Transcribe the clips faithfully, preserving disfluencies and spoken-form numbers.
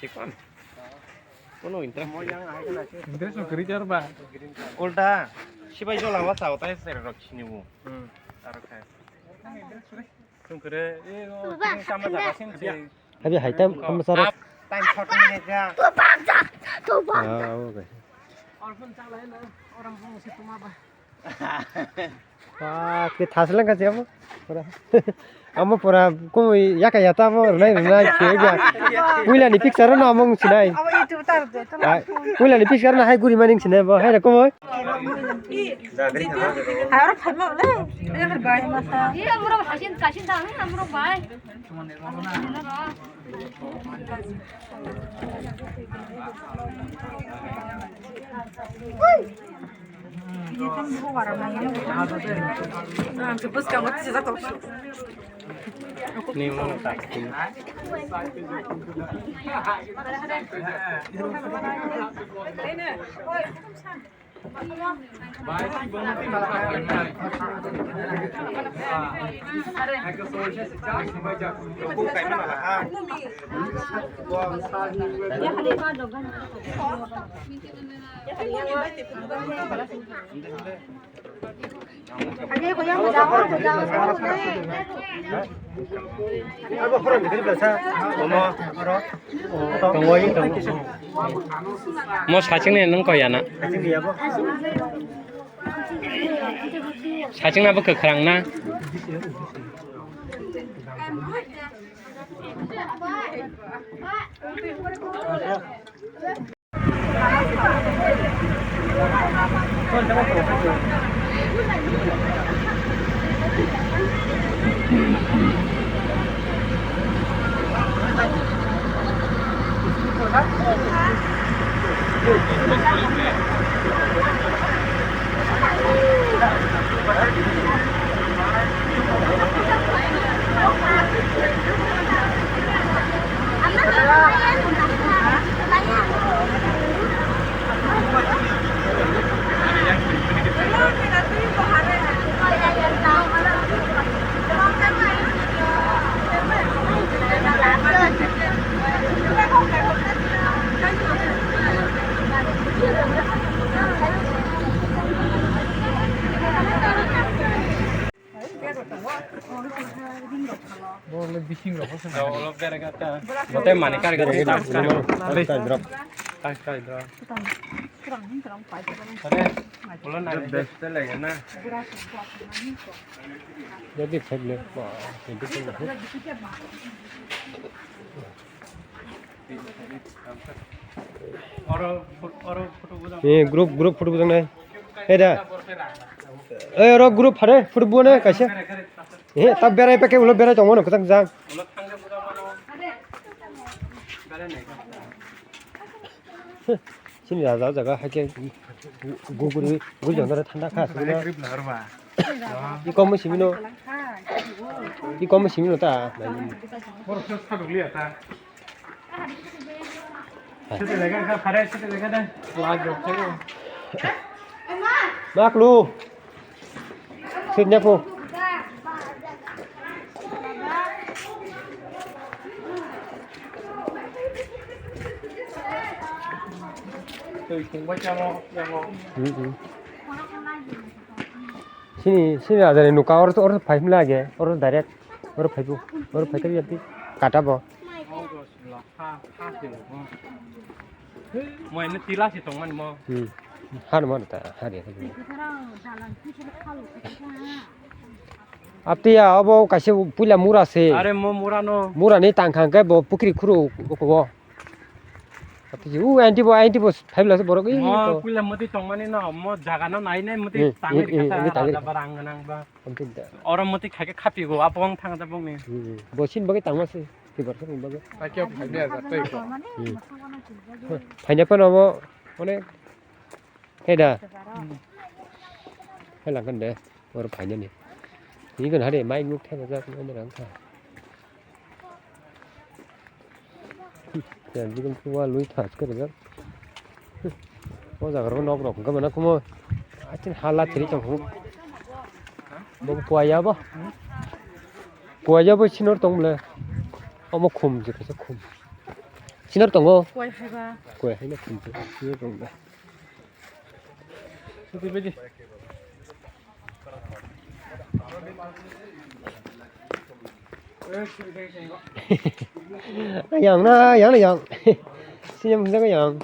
Chikon. Kono interest. Interest no kwrwi jar ba. Ulta sibai jola wa sao tai sere rok sini bu. Hmm. Aro khai. Sungkre, eh, no, sini sama jaga sini. Abi hai tam, ham sar. Time short ni ja. Ah, okay. Orphan chala hai na, orang pun si tuma ba. Ah, ke thaslang ka jabo. Pura. Amo pura kumui yaka yata mo rwnai rwnai khe ga. Puila ni picture no among sinai. Amo YouTube tar de to. Ah, puila ni picture no hai guri maning sinai bo hai ra kumui. Aro phalma le. Bai masa. Ye amro hasin kasin da amro bai. Mo sachwngni nung koi ya na? Sachwngna bo kwkhwrang na? Bo le bising rok se. Ulo bere gata. Bote mani kar gata. Kai drop. Kai kai drop. Are, ulo na best le na. Jadi phai le. Oro, oro photo bujang. Eh, group, group photo bujang nai. Eh, da. Eh, oro group phare photo bu nai kaisa. Eh, ta berai pake ulo berai tongmano kwchang jang. Sini raja jaga haike guguri guri jondara thanda kha sini. Ikom simino. Ikom simino ta. Maklu. Sitnya po. Sini, sini ada ni nuka orang tu orang five lagi, orang direct, orang five, orang five tapi kata apa? Mo ino tila si tongmani mo. Hmm. Hano mano ta, hari, hari. Aptiya, abo kaisa puila mura se. Are mo mura no. Mura ni tangkha ke bo pukri khuru ko bo. Aptiya, u anti bo, anti bo, five lase borok i mo to. Puila mati tongmani no, mo jaga no nai nai mati. Hmm, tangri hmm, hmm, kata ini tangri. Raja barang nang ba. Oro mati khai ke khapi go, abo ang thang da bong ni. Hmm, hmm. Bo sin bagi tangma se. Tibar sakni bagwi. Paikhe phainai aja tei kho. Hmm. Phaina phano omo onek khe da. Hmm. Khe langkhan de. Oro phainani. Ni gon hade mai nuk thai bajak no rang kha. Ya, jigun kuwa lui thas khe rajak. O jaga rok nok rok hwnkhe mano kumo. Atin hala thiri tong kho. Bo kuwa ya bo. Kuwa ya bo sinor tong bole. Omo khum je kaisa khum. Sinor tongo. Koi haiba. Koi haino khum je. Sinor tongo. Yang na, yang na, yang. Sinyam hujak yang.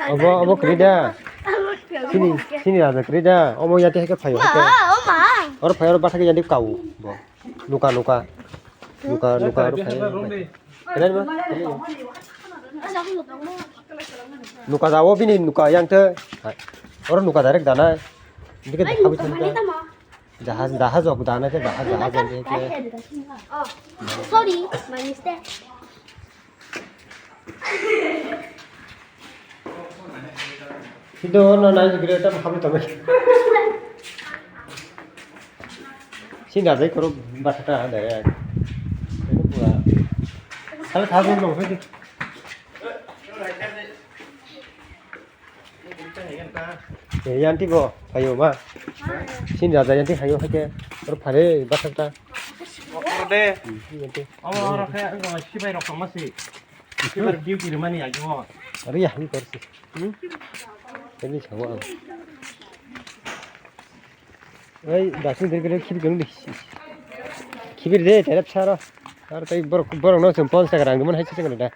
Obo, obo kwrwi da. Sini, sini raja kwrwi da. Omo yate hai khe phaio hai khe. Oro phai oro bathakhe yate kau bo. Nuka, nuka. Nuka, nuka oro phai. Kenai ma? Nuka jao bini nuka yang te. Oro nuka direct dana. Dikhe da habis. Jahaj, jahaj ok dana ke, jahaj, jahaj ok ke. Oh, sorry, my mistake. Sido no nai gre tam habri tam. Sinda dai koro basata dai. Sala thabu no hoi. Eh, yanti bo, phaio ma. Sin raja yanti phaio hai khe. Oro phare bathak ta. Oro de. Hmm, yanti. Omo oro khe ang sibai rok tongma si. Sibai duty rwmani agi mo. Aro ya, ni kor si. Hmm? Tadi sawa. Oi, dasing diri kiri kiri kiri. Kiri de, terap saro. Ar tai borok, borok no chum pon sa rang man hai se da.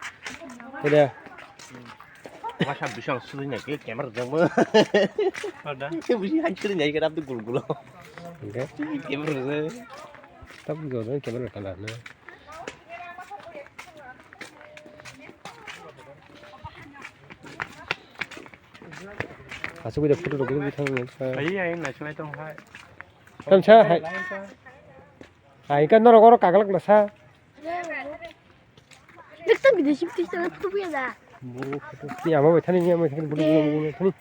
Kede. Masa bisang sudin ya, ke camera jang mo. Ada. Ke bisi hai sudin ya, ke dap gul gul. Oke. Camera jang. Tab jodoh camera kalah na. Asuk udah photo rok thang. Ai, ai, na chunai tong hai. Tam sa hai. Hai kan norok oro kaglak na sa. Dekta bidesi bidesi tang tu ya da. Ni ama bai thani, ni ama bai thani, bulu bulu bulu thani.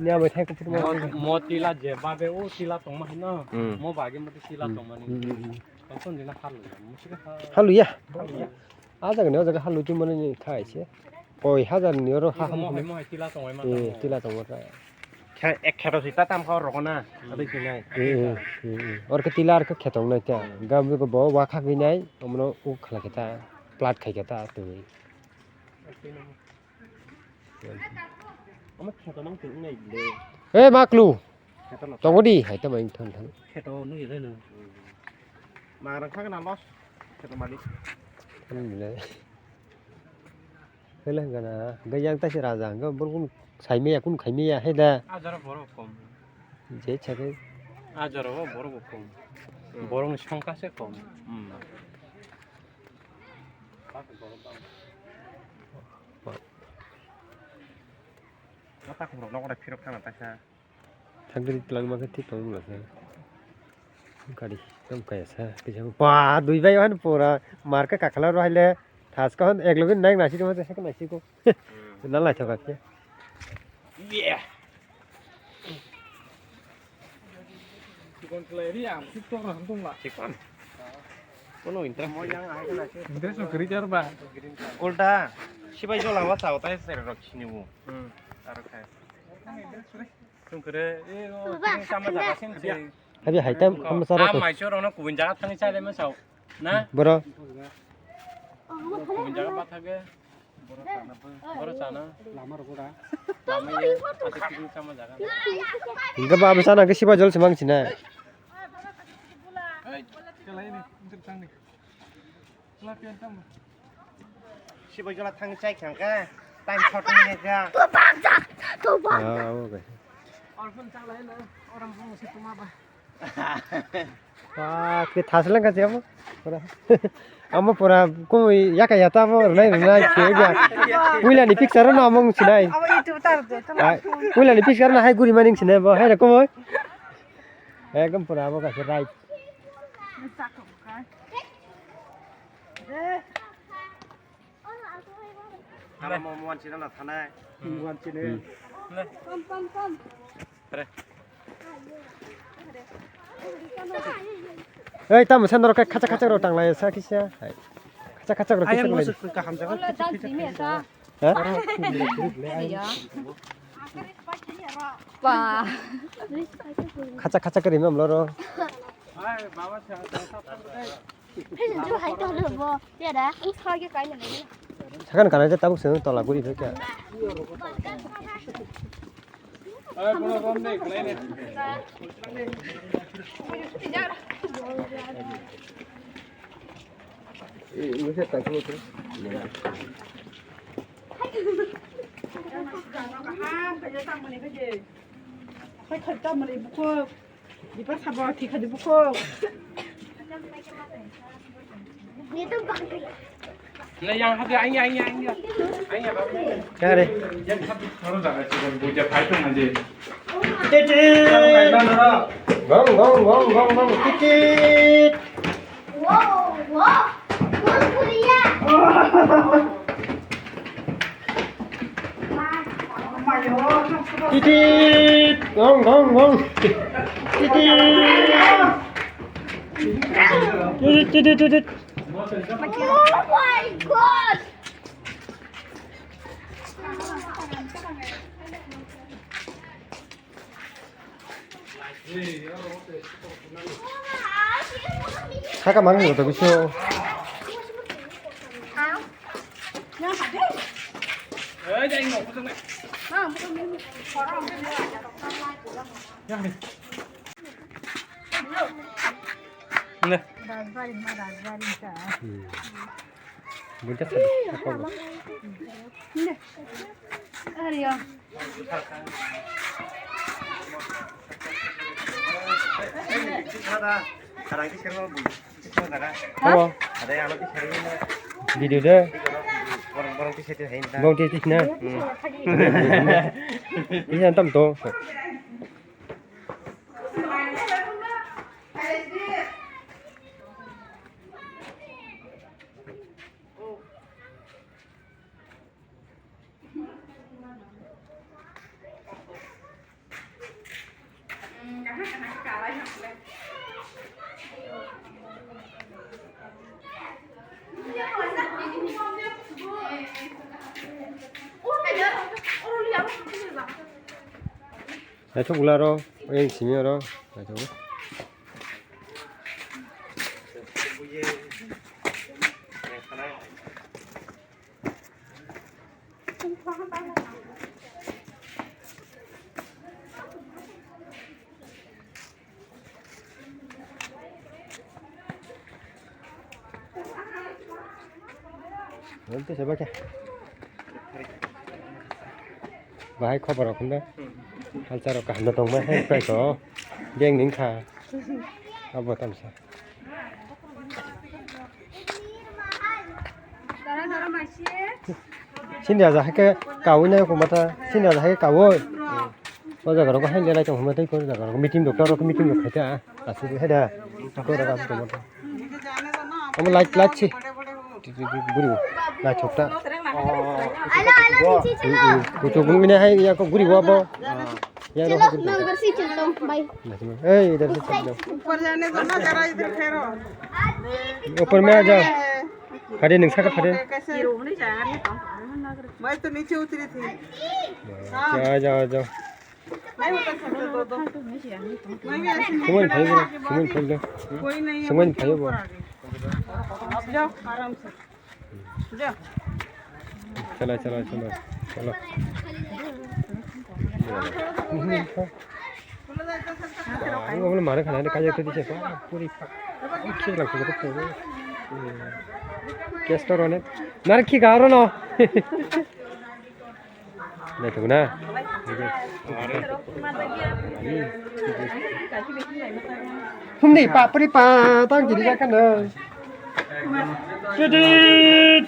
Ni ama bai thani kutu mo. Mo tila je babe o tila tongma hino. Hmm. Mo bage mo tila tongma ni. Hmm, hmm, hmm. Tongson dina halu ya. Mo sika ha. Halu ya. Halu ya. A jaga ni o jaga halu chumani ni thai se. Koi hajar ni oro ha mohai, mohai tila tongoi ma. Eh, tila tongo ta. Khe-, ek kheto sita tam kha rokona. Adai sinai. Eh, eh, eh, eh. Or ke tila ar ke khetong nai ta. Gam ko bo wa kha gwi nai, omno u khala khe ta. Plat khai khe ta twi. Omo kheto nang twi nai le. Eh, maklu. Kheto no. Tongo di, hai ta mai thon thon. Kheto nui le no. Mangrang kha na los. Kheto malik. Thon le. Hele gana, ga yang ta si raja, ga borok kun sai meya, kun khai meya, he da. A jora borok kom. Je chake. A jora o borok kom. Hmm. Borok ni songkha se kom. Hmm. Mata khum rok nokra phirok thana ta kha. Thangri twlang ma khe thik tong bwla khe. Gari tong kaya sa kisa. Ba dui bai han pura mar khe kakhala rw hai le. Thas ka hon ek loge nang nasi ko, hek nasi ko. Na lai thoka khe. Yeah. Chikon khlai ri ang sik tok ram tong la. Chikon. Kono interest. Mo yang ai khlai. Interest no kri jar ba. Ulta sibai jola wa sao tai ser rok sini bu. Hmm. Aro khai. Sungkre, e, o, Baba, tini sama jaga sin si. Abi hai tam ham sara. Ah, mai choro no kubun jaga thani chale ma sao. Na? Boro. Kubun jaga ba thage. Boro sana. Lama rogoda. Lama ye. Asa kiri sama jaga. Inga ba abi sana ke siba jol semang sina. Hey, chala ini, untuk tang ni. Sibai jola thang chai khang ka, time short ni ka. Ah, oke. Ba, ke thaslang ka jabo. Pura. Amo pura kumi yaka yata mo, nai, nai, ke ga. Puila ni picture no among sinai. Amo YouTube tar do, tama. Ah, puila ni picture na hai guri maning sinai bo, hai ra kumi. Ekdom pura abo ka right. Hala mo muan china na thanai. Muan chini. Ei, tamo sa norok khacha khacha rok tanglai sa kisa. Hai. Kachak rok Ayang kisa musu kaham jaga. Olo dal jimi ata. Ha? Iya. Ba. Kachak kachak rim am loro. Hai baba sa. Ju hai to bo. Ya da. Sakan kana je tabuk seng tola guri phai kya. Kare. Gong, gong, gong, gong, gong. Titit. Wow, wow, Kurkuria. Titit. Gong, gong, gong. Titit. Titit, titit, titit. Oh my God. Saka mang ni to bisu. Rajbari ma rajbari ka. Hmm. Buja sa, sa ko. Ne. Ari ya. Hello. Video de. Bong ti ti na. Hmm. Ini antam to. Naithok bwla oro, oyang simi oro, naithok. Bahai khobor rok hwnda. Halcha rok kaham no tongma hai prai ko. Beng ning kha. Abo tamsa. Sini aja hai ke kawi na ko mata. Sini aja hai ke kawi. O jaga rok hai le lai tong hwnba tei ko jaga rok meeting rok, rok meeting rok khai ta. Asuk hai da. Ko rok asuk mata. Omo light, light si. Buru. Light thok ta. Kuchuk bung bini hai ya ko guri wa bo. Ya no. Hey, idhar se chal jao. ऊपर जाने दो ना, जरा इधर ठहरो। ऊपर में आ जाओ। खड़े नहीं, सका खड़े। कैसे? भाई तो नीचे उतरी थी। आ जाओ, आ जाओ, आ जाओ। नहीं होता, छोड़ दो, दो। मैं भी ऐसे नहीं सुमन भाई बोलो, सुमन भाई बोलो। कोई नहीं है, सुमन भाई बोलो। ऊपर आ गए। अब जाओ, आराम से। Chalo, chalo, chalo, chalo. Ang obo mare khana ni kaya tadi siapa? Puri pa. Oke, langsung ke tu. Kes to rone. Nar ki garo no. Naithok na. Humni papri pa tang giri ka kana. Credit.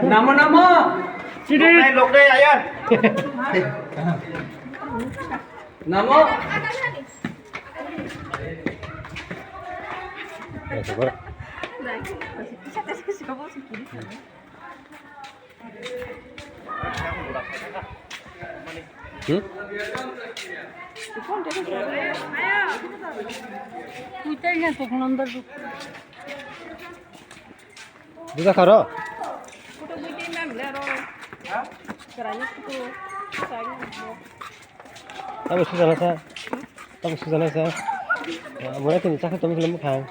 Namo, namo. Sini. Lokdai, lokdai, ayan. Namo. Hmm? Buja kharo? Tamo sujana sa. Tamo sujana sa. Mura tini chakha tamo film khang.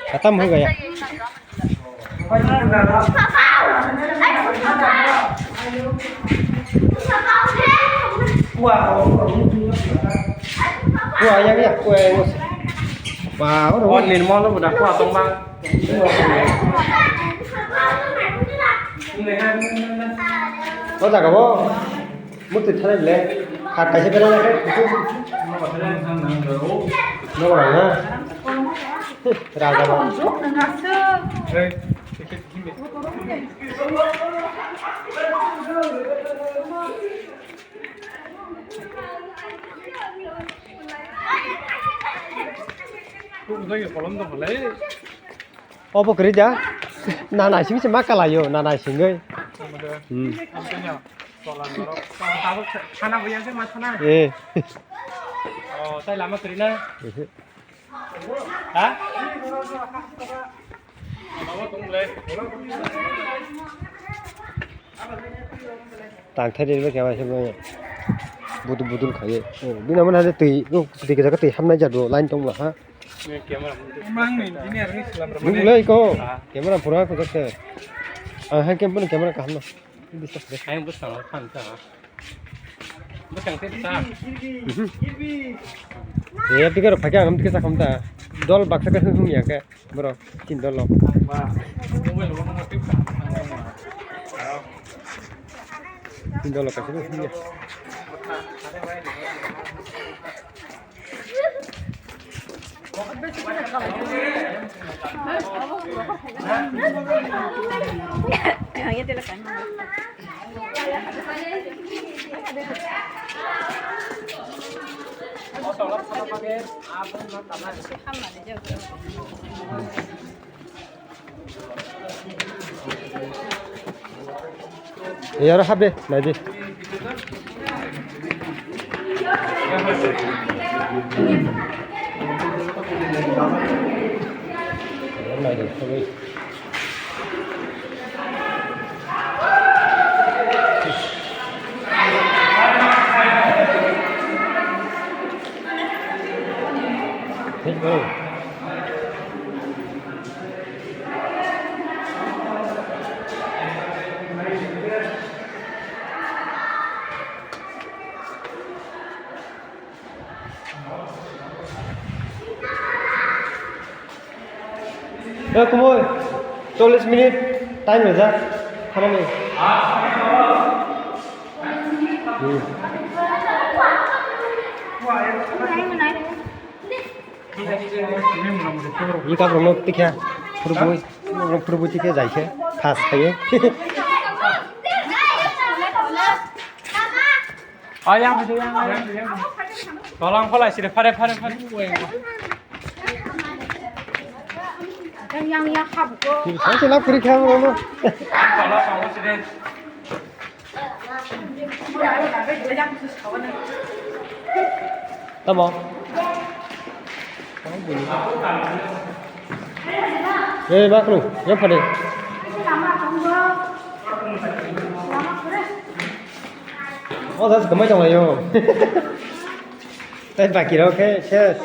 Khatam ho gaya. Kua yang ya, kua yang. Wah, oro. Oh, nirmol lo budak kua tong bang. O jaga bo. Murti thalai le. Kha kaisa bera le. Nogo rang na. Raja ba. Obo kwrwi da. Na naising se ma kalaio, na naisingwi. Hmm. Eh. Ha? Tang thai ri ba kya ba se ba. Budul budul khaye. Bina mana de twi, twi kisa twi hamnai jadu line tong la ha. Mang ni engineer ni sila berapa ni? Nung lai ko. Ah. Camera pura ko tak. Ah, hai camera, camera kaham na. Bisa deh. Hai, bus tang, tang, tang. Bus tang, tang. Ya, pikir pakai agam tiga sakam ta. Dol baksa ka hung ya ke. Bro, tin dol lo. Tin dol lo ka hung ya. Yaro habe, naidi. Naidi, sabai. Thank you. Eh, kumui, chollish minute time rwjak, thanani. Hmm. Ni kaprokno tikha, phurubui, phurubui tikha jaikhe, fast khaiye. Ah, yang phai, yang, yang, yang. Tolang phalai sire, phare, phare, phare. Yang, yang, yang, habgo. Sangse lap kiri kha, bro, bro. Tolang phalai sire. Tamo. Eh, baklo, yang phade. Oh, das gamai tong layo. Tai baki rok khe ses.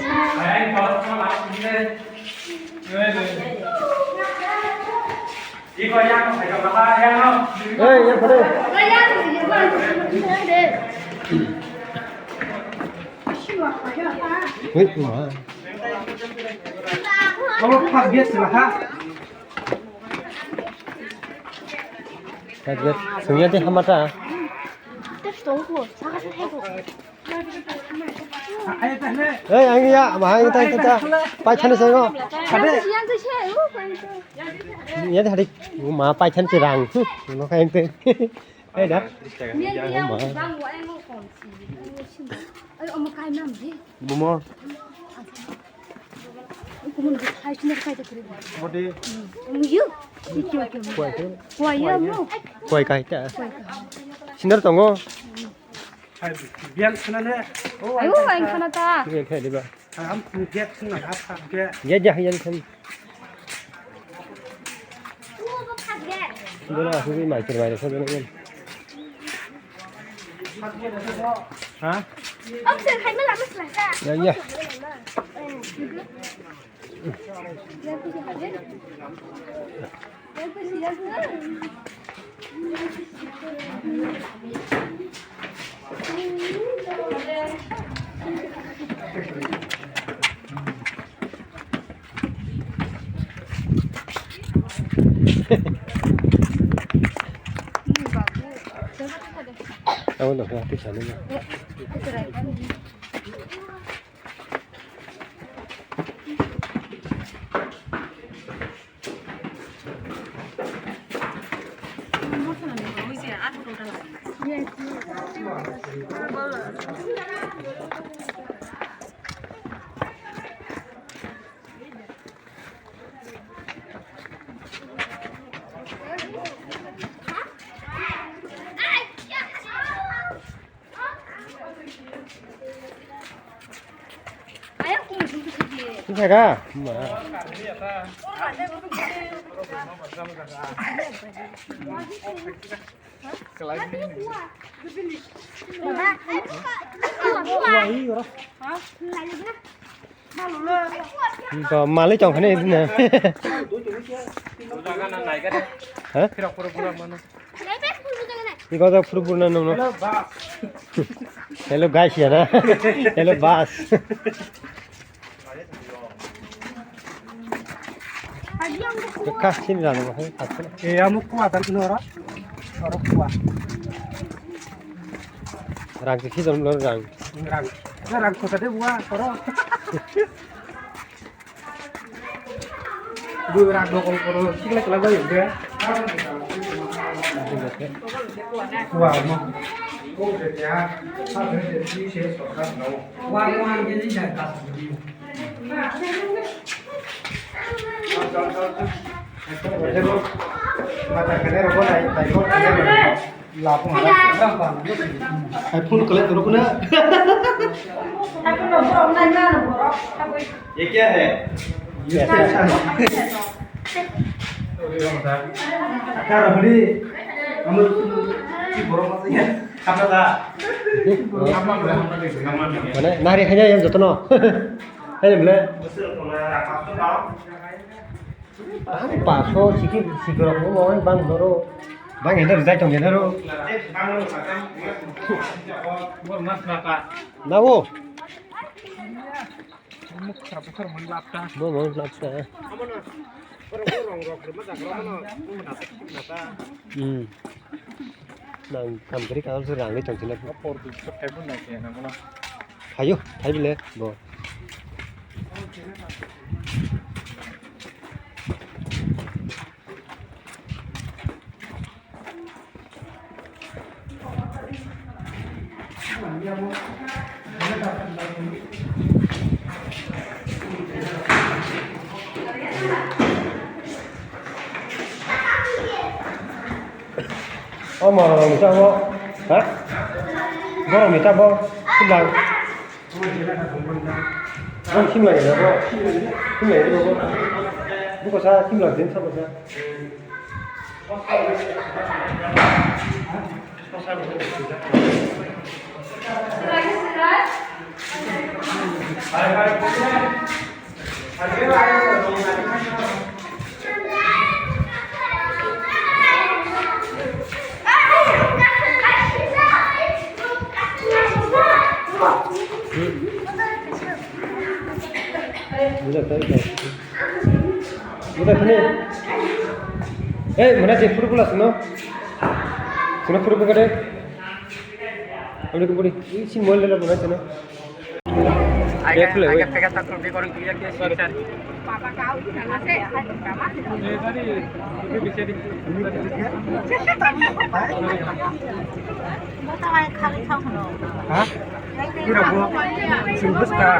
Ei, yang phade. Wait, ma. Omo phak biya sila ha. Phak biya sungya de hamata. Tep tong ko, saka sa thai ko. Ei, ang ya, ma, ang ta, ta, ta. Paithani sengo. Ya, hari. Ma, paithani tirang. Lo kain te. Ei, da. Bumo. Odi. Kuai ke? Kuai kai ta. Sinar tongo. Biang sana le. Oh, ayo, ang kana ta. Biang kai diba? Ang biang sana ha sa biang. Ya, ya, ya, kan. Dona aku bi mai tir mai so dona. Ha? Ya, ya. Abo no, abo no. Jaga. Malai tong khane. Ha? Iko da phuru phuru na nung no. Hello guys ya na. Hello boss. Ka sin ra no. E amu kuwa tar kino ra. Oro kuwa. Rang ki don lo rang. Rang. Rang ko ta de buwa oro. Bwrak bokol koro sikla kla bai hwnkhe. Kuwa mo. Kok de kya? Sa de de si se so ka no. Kuwa mo ang ke ni da ka. Mata kene ro ko nai nai ko kene ro. Lapung. Hai phone kale turu kuna. Ye kya hai? Karo hori. Amul ki borok masa ya. Apa ta? Mane nari hanya yang jotono. Hai bole. Ang paso siki siki rok mo bang doro. Bang eder jai tong eder ro. Na wo. Bo mo lapta. Hmm. Nang kam kari kam su rang ni tong sina. Hayo, hai bile bo. O morok rok ni tabok, ha? Borok ni tabok, sibang. Ang simlai ya, bo. Simlai ya, bo. Buko sa simlai din sa, bo sa. Budak ini. Eh, mana sih pura pura seno? Seno pura pura deh. Aboni kubuni isi mol lela bana chana. Bag khulai oi. Pega tak korang clear ke sir. Ha? Ira bo. Sing bus ka.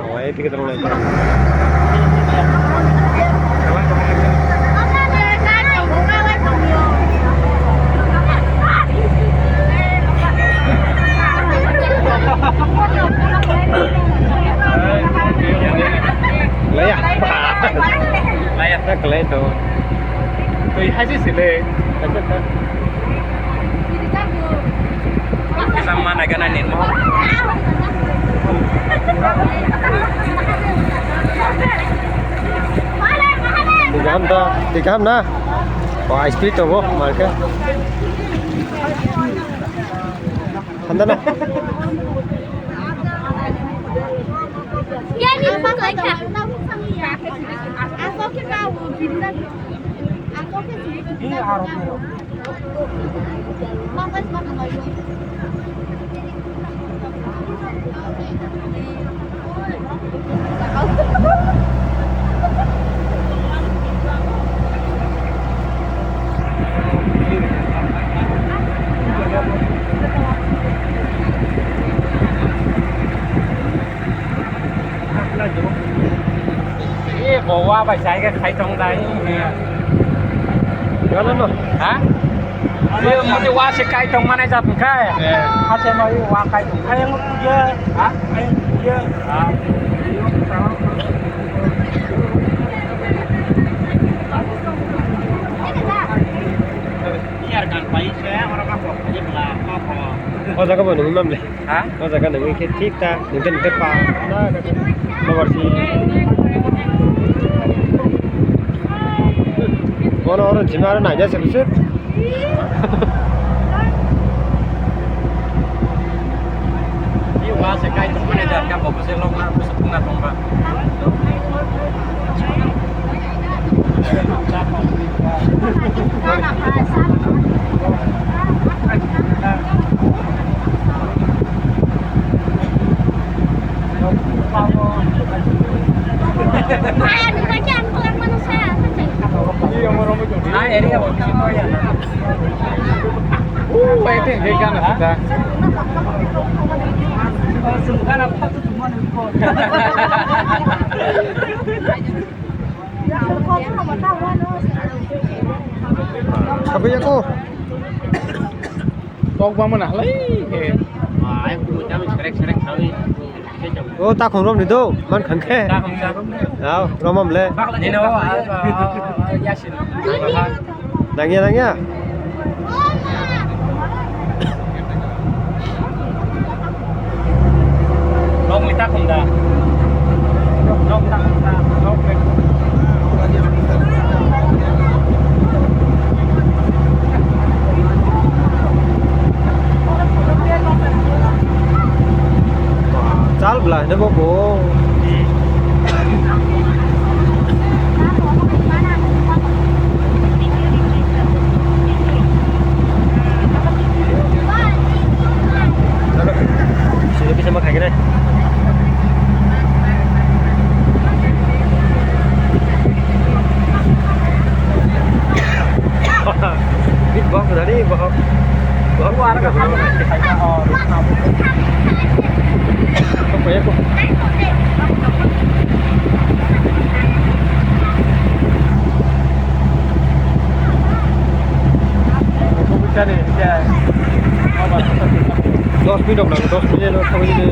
Oh, eh, tiga terang lagi. Laya. Laya. Kelai to. Tui hai se sile. Kisam mana gana nirmo. Tikam da, tikam na. Oh, ice cream to bo, marka. Handa na. Eh, bo wa bai sai khe khai tong dai. Gana no. Ha? Ye mudi wa se kai tong mane jat khai. Eh. Hache no ye wa kai tong khai. Ayang puja. Ha? Ayang puja. Ha? Ni ar kan pai se ora ka ko ye bla ko ko. O jaga bo nung mam le. Ha? O jaga nungwi khe thik ta, nungte nungte pa, na, na, na, na, si. Bono oro jima aro naina se bwswk. Ni wa se kai tong mane jar ka bo bwswk lok na bwswk pung na tong ba. Sabai ya ko. Tok ba mana halai he. Ai, ku jam serek serek sawi. O ta khong rom ni do, man khang khe. Ta khong sa. Ao, rom am le. Ni no, a, a, a, Yasin. Nangya, nangya. Nok ni ta khum da. Nok ta khum da. Nok ni. Chal bla hino bo bo. Sini bisa makan gini. Bit bok tadi bok. Bok. Apa ya kok? Dos minute rok nango, dos minute rok thangwi de.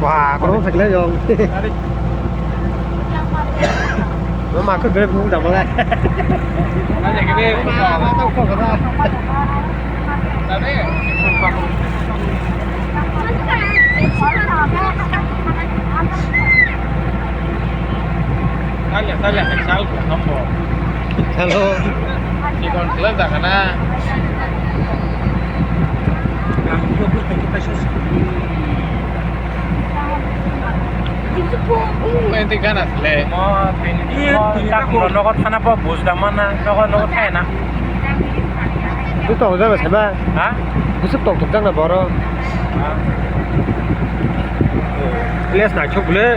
Ah, kono sakle jong. Mama ko grep mu da mala. Sale, sale, sal ko nombo. Hello. Chikon khlai da kana. Nanti kana sale. Mo, mo, tak mo nogo thana po bus da mana, nogo, nogo thai na. Tu to jaga seba. Ha? Busuk tok tok jang na boro. Ha? Les na chuk le.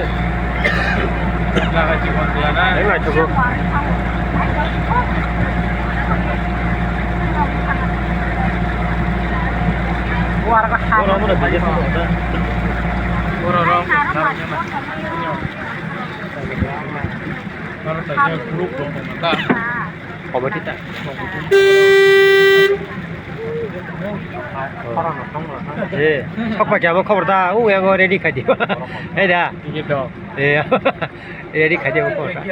Laga chikon khlai na. Lai na chuk. Oro mo na bije. Oro ro. Oro ta group ko ta. Comedy ta. Eh, sok pakai apa khobor ta? U yang ready khai di. Hei da. Iya dong. Iya. Ready khai di khobor ta.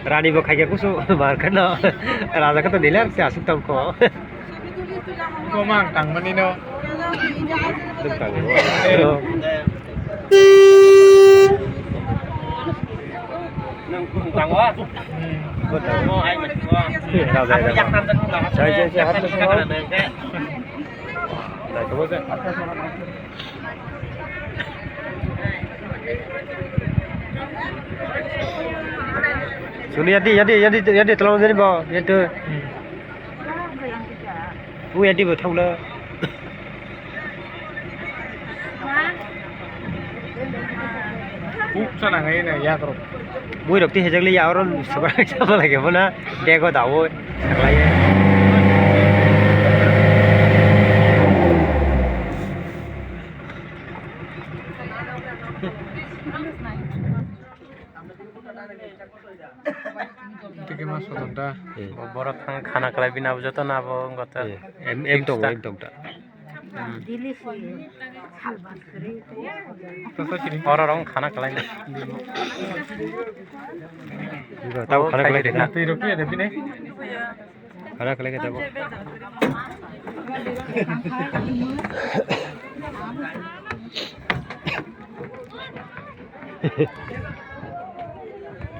Rani bo khai kusu mar khano. Raja kata dilar se asuk tam ko. Komang tangmani no. Dum tang. Tang wa. Tang wa. Sai, sai, sai, harus semua. Sai, coba, sai. Suni, yadi, yadi, yadi, yadi, tolong jadi, bo, yadi. Bui adi bo thangla. Kuk sana ngai na yak rok. Bui rok ti hejak li ya oro sabra sama lagi bo na. Dego dawo. Saklai. Tiki mas soton ta. Eh. Bo-, borok thang khana kwlai bini abo joto no abo wngkha ta. Eh, em, em tongo, em tong ta. Hmm. Oro rong khana kwlai na. Wngkha, tabo khana kwlai de na. Twi rok twi de bini. Hara khlai khe tabuk.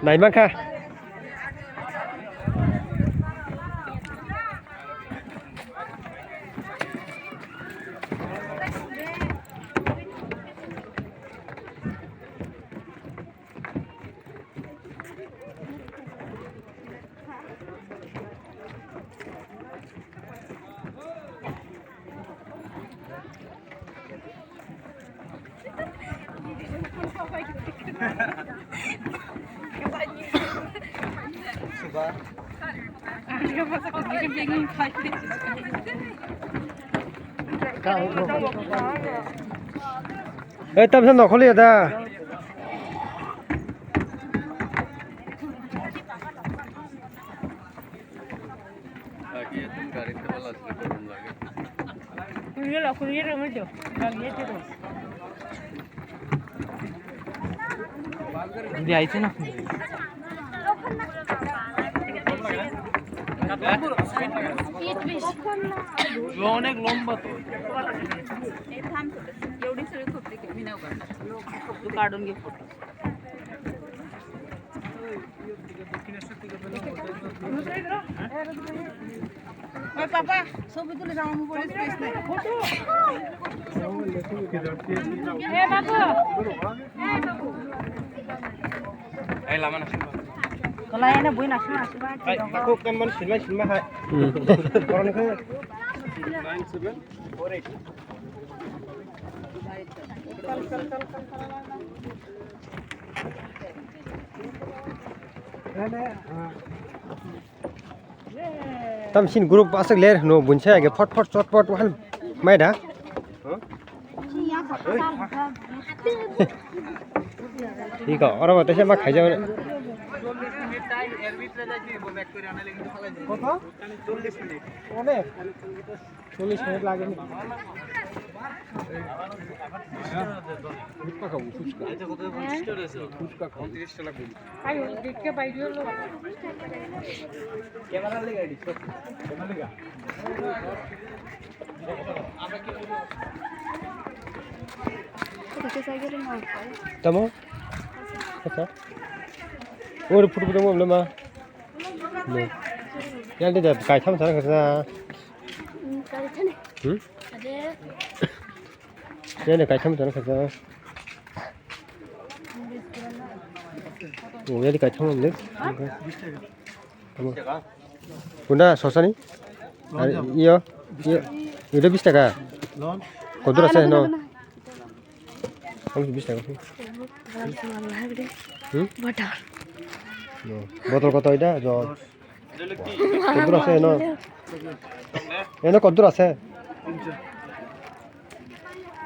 Nai mankha. Eh, tam sa nokholi ya da. Dia itu nah. অনেক লম্বা তো। এই থাম তো, এউডি সরি খুব দেখে মিনাও কাটনা। তো কার্টুন গিফট করতে। ওই পাপা, ছবি তুলে দাও, আমি বলি স্পেস নাই। এ বাবু। এই লামা না। Kala ene bui na sima sima. Ai, ko kan man sima sima hai. Hmm. Koron ko. Nine seven four eight. Tam sin group aswk ler hwno bunsa age phot phot chot phot wahan mai da. Thik o, oro bo teisa ma khaijak. কত? অনেক। চল্লিশ মিনিট লাগেনি। ফুচকা খাবো, ফুচকা। ফুচকা খাবো। Tamo? Kasa? Oro photo photo mo ma. Yang dia kai tham sana kasa. Hmm? Yang dia kai tham sana kasa. Oh, yang dia kai tham le. Tamo. Bunda, sosani? Ar iyo, iyo, ida bis taka. Kodur ase no? Ang bis taka. Hmm? No. Botol koto ida, jo. Kodur ase no? Eno kodur ase?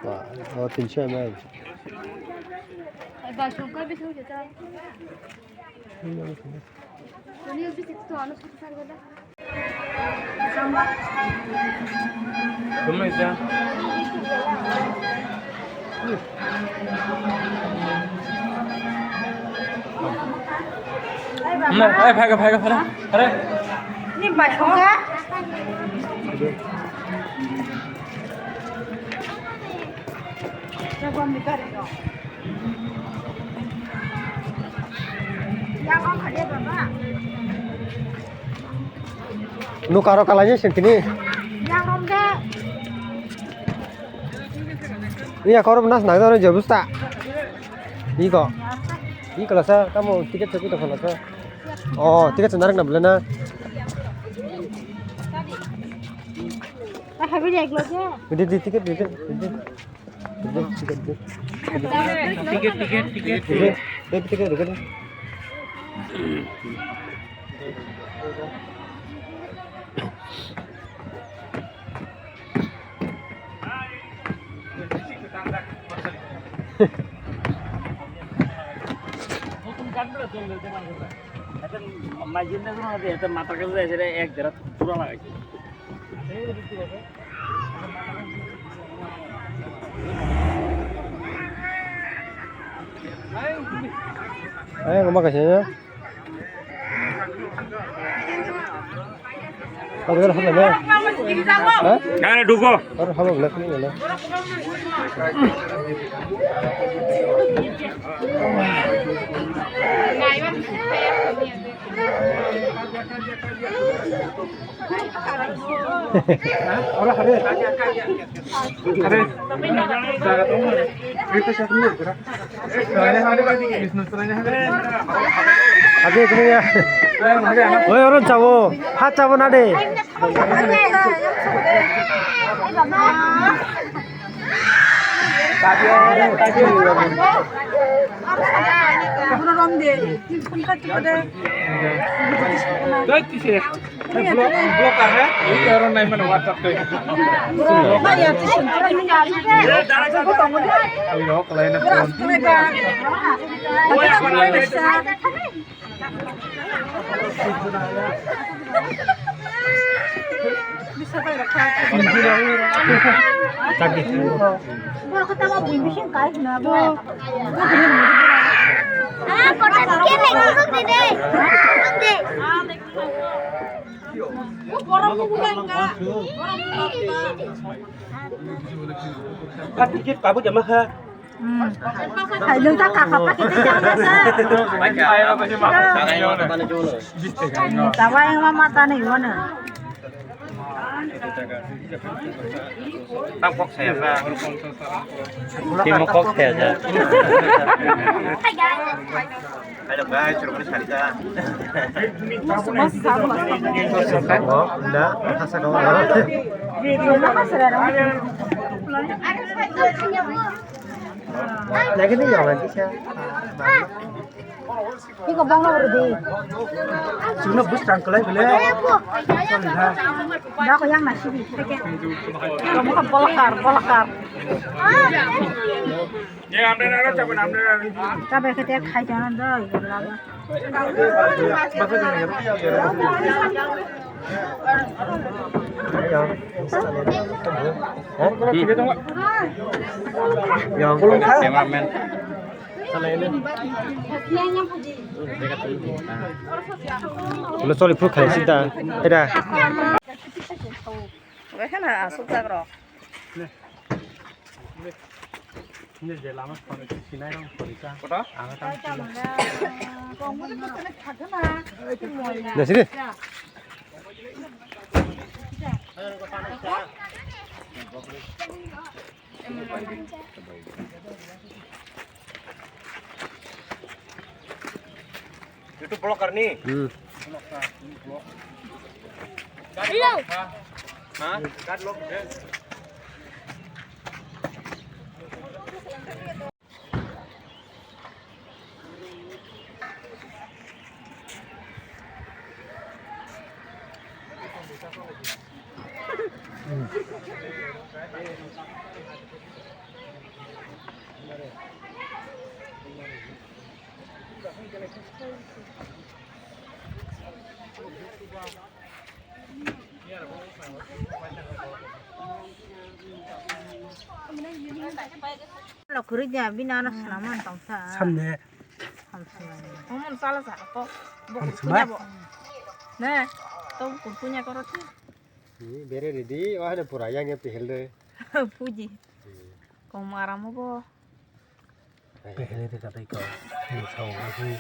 Wah, oh, tinsho M L. Hai, phaikha, phaikha, phaikha. Are. Ni bai thongkha. Nukaro kalai sing tini. Iya, korom nas nang jaro jebusta. Iko. Iko lasa, kamu tiket sepi to lasa. Oh, tiket senarik na belena. Di, di, tiket, tiket, tiket. Tiket, tiket, tiket. Tiket, tiket, tiket. Tiket, tiket, tiket. Matar kaisa jaise re ek jora pura lagaise. Ay, ngoma kaisa ya. Kau dengar apa ya? Hah? Nggak ada duko. Baru haba belakang ini lah. Ora, are. Are. Jaga tong. Rita siapa ni? Age kini ya. Oi, oro chabo. Ha chabo na de. Block, block ahe, oro nai mano WhatsApp tei. Ayo, kelaina phone. Chakdi. Ah, kotak kene, kotak kene. Ticket kabu jama ha. Hai, nung ta kaka pakai te jama sa. Tawa yang mama tane gimana? Tang kok saya sa. Timo kok saya sa. Hello guys, suruh beri salita. Mas, mas, mas. Oh, enggak, rasa kawan. Lagi ni yang lagi sih. Iko bangla bro di. Chuna bus tang kelai bele. Sorry ha. Da ko yang nasi di. Kamu kan bolakar, bolakar. Cabe kete khai jana doi. Yang. Cameraman. Ulo choli phuru khalai sita. Era. Wehana asuk jagrok. Ni je lama sinai rong porika. Koto? Ang tang. Na sini. YouTube vlogger ni. Hmm. Ha? Lo kwrwi de, bini ano swnam man tong sa. Samne. Ham swnam. Omo sala sa ko. Bo Ham kunya swnam? Bo. Ne. To kun kunya koro thi. Ni bere ready, wah ada pura yang yang pihil de. Puji. Kom aram bo. Pehele de katai ko. Ni sao ni.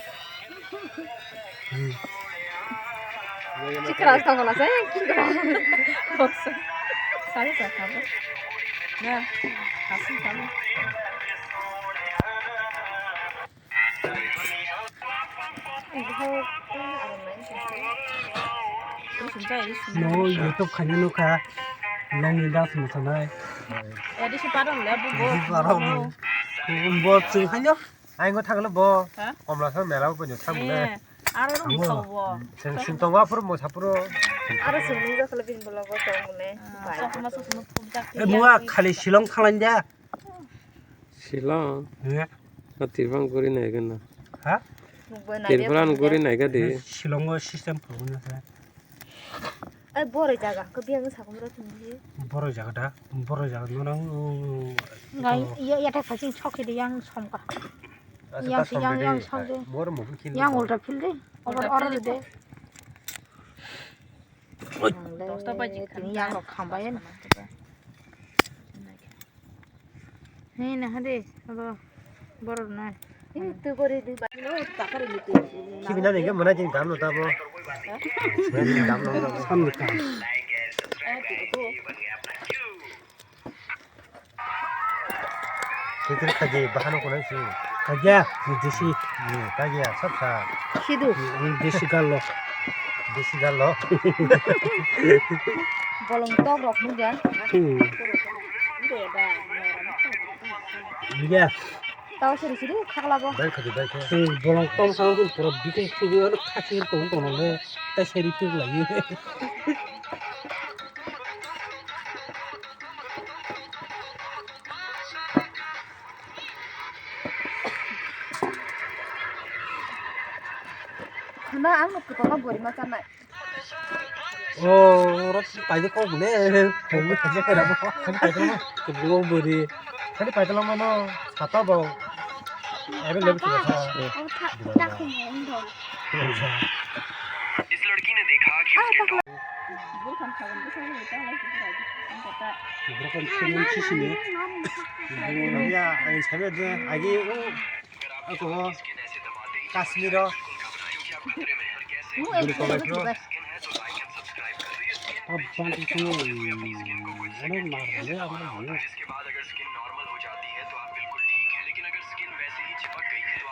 Chikra sa ko la sa. Sai sa ka bo. Na, asu ka bo. No YouTube khaina nukha, nongni dance mosanai. Edi si parong le, bu, bu. Edi parong. Bo chwng khaina, aingo thanglo bo. Ha? Komla sa mela bo thanglo. Eh, aro rum Amo. Thawo. Sing, sing tongwa phuru mosa phuru. Aro sing nung jakhle bin bolo bo tongmune. Ah, bai. Sokma sokma phuk jak. Eh, mua khali Shillong thanglanja. Shillong? Eh. O Tripura guri nai gana. Ha? Tripura guri nai gadi. Shillong o system problem ase. Ai, boroi jaga, ko biang sa kumro thumdi. Boroi jaga da, boroi jaga no nang. Ngai, iya, iya, thai phasing chok di yang somka. Yang si yang, yang sok de. Yang ulta phil de. Over, over de. Dosta baji khan. Tini yang rok khambai. He na hade, abo borok na. He tu gori di ba. Kibina ni ke mana jing dam lo tabo. Mana jing dam lo. Samni kam. Twitter khaji bahano kunang si. Kagya, ni desi. Ni kagya, sab sa. Sidu. Ni desi gallo. Desi gallo. Bolong tok rok nungya. Hmm. Iya. Tao siri siri khakla bo. Bai khaji, bai khaji. Hmm, bolong tom sang pura bikin sigi oro khasi tong tong le. Ta seri tu lagi. Hana ang nuk kwbangma bori ma chanai. O, oro paide kok bole. Kok bole paide kok bole. Kok bole bori. Khani paide lang mano. Sata bo. Ebe lebi sila sa. O tha, tha khum khum dong. Is ladki ne dekha ki uske Bukan kawan besar itu lagi. Bukan semen sisi ni. Ya, yang saya dia lagi, oh, aku Kashmir, oh. Ini kau itu. Abang itu, mana marah ya, apa ya?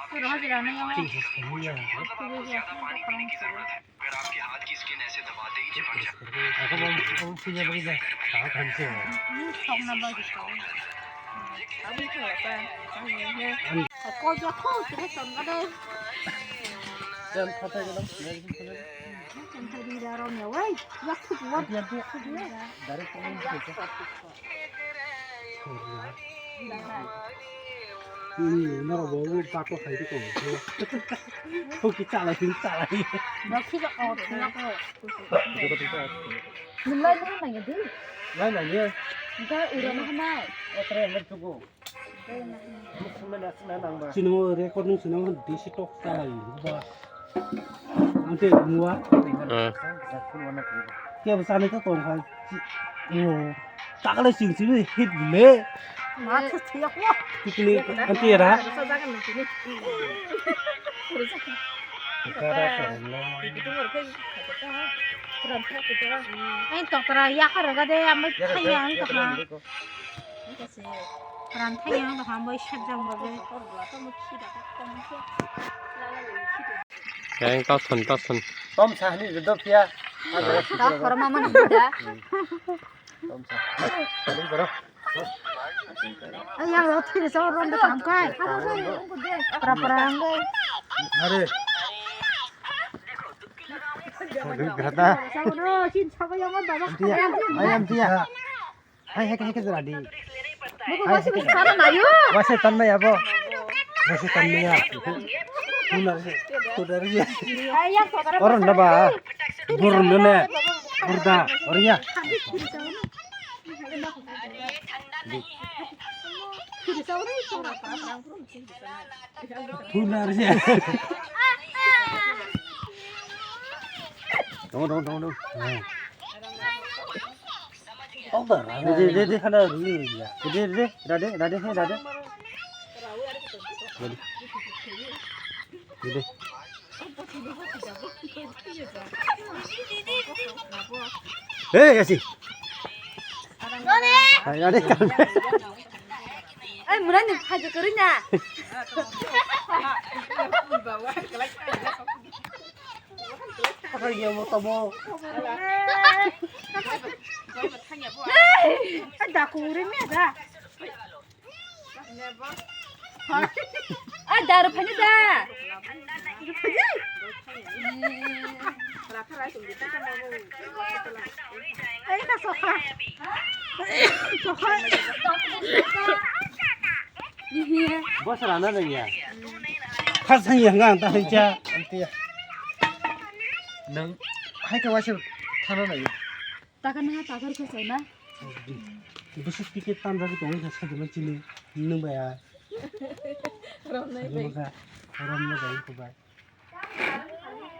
Kurang ajar, anak yang. Aku mau, mau punya beri dah. Kau kan sih. Ini sok nambah gitu. Hmm, norok bo wng tako khai di kong. Hoki chalai, hoki chalai. Nwng lai nang nang di. Lai nang di. Ga ura nang nai. Otre nang tugu. Chini o recording swnam D C talk chalai ba. Ang te mua. Eh. Kebo sanai ta tong khai. Yo. Takle sing sing hit le. Ma thu thiya ko. Tikli ang te ra. Ang tokra yakar ga de amai thaya ang tokra. Ran thai yang da ham bai sep jang ba be. Yang ta thon ta thon. Tom sa ni do pia. Ta khoro ma man da. Tom sa. Ni bro. Ay yang ro thiri sa ron da kam kai. Pra pra ang bai. Are. Sa ro chin sa ba yang ba ba. Dia. Ayam dia. Hai, hai, hai, hai, jora di. Hai, hai, hai. Wase tan maya bo. Wase tan maya. Kunar se, kunar se. Oron da ba. Burun ne. Burda. Oria. Kunar se. Tunggu, tunggu, tunggu, tunggu. Dede, dede, dede, hana rui ya. Dede, dede, dade, dade, he, dade. Dede. Dede. Hey, kasi. Hai, dade, kan. Ai, mura ni phaji kori na. Apa ya mau tabo? Ada aku urin ni ada. Ah, daru phani da. Ai ka soha. Soha. Bos rana nang ya. Khas sang yang ang ta hai cha. Anti ya. Nang hai ka wasil thana nai. Taka na takar ko sai na. Bwswk ticket tanjagwi tongwi kha sajima chini nwng bai a. Romnai bai. Sajima kha, romnai bai ko bai.